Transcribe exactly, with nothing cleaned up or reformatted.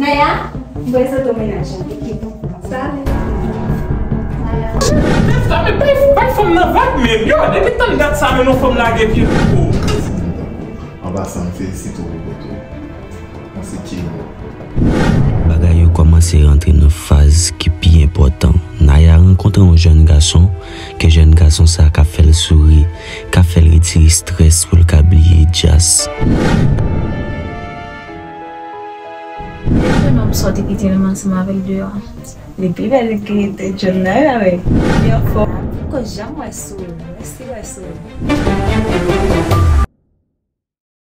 Naya, m prezante w mennaj mwen. Salut. Naya. Tèt sa, men bay, bay fanm nan vag menm. Yo, depi tann dat sa, men yon fanm lage pye. Oh. Mèsi, Nita. An pasan, m felisite w pou kont ou. Mwen se Keymo. Bagay yo kòmanse rantre nan faz ki pi enpòtan. Naya rankontre yon jèn gason, ke jèn gason sa ka fè l souri, ka fè l retire estrès pou l ka bliye djaz. E jennonm sa w te kite m ansanm avè l deyò a? Li pi bèl ke John nan, wi. Li anfòm. Poko janm wè souri. Mèsi wè souri.